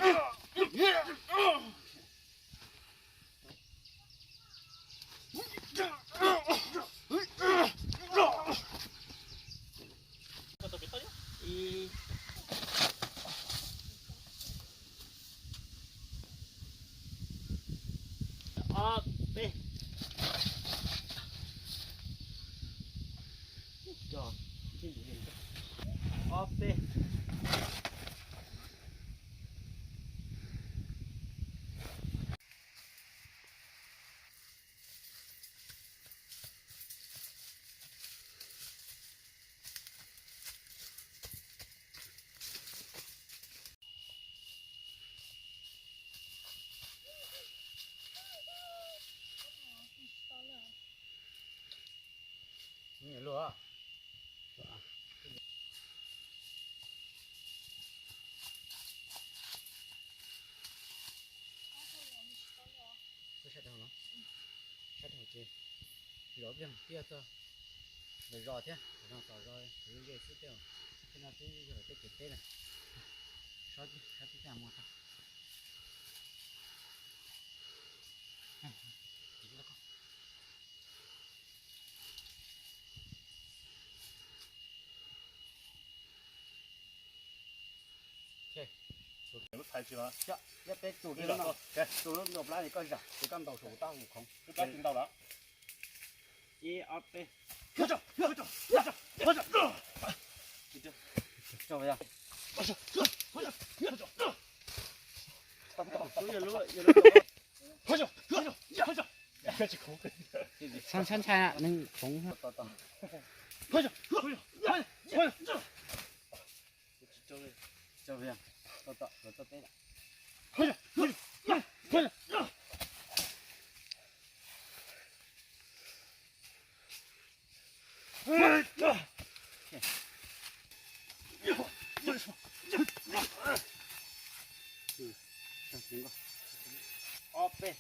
Ib, ob, peb. Ob, peb. Sab dhau no, sab dhau ces zov pliag tib txog lawv zos thiab, zos tom zos ze xwb tej, tej no twb yog tej kev teb lawm. Sab tib tag muag tag. Yog peb tsuj lub no, tsuj lub ntuj plab li koj zam ces koj ntaus saum kuv taub hau khoov. Ib ob peb. Txhob ntshai ntshai, nws khoov. Ob peb.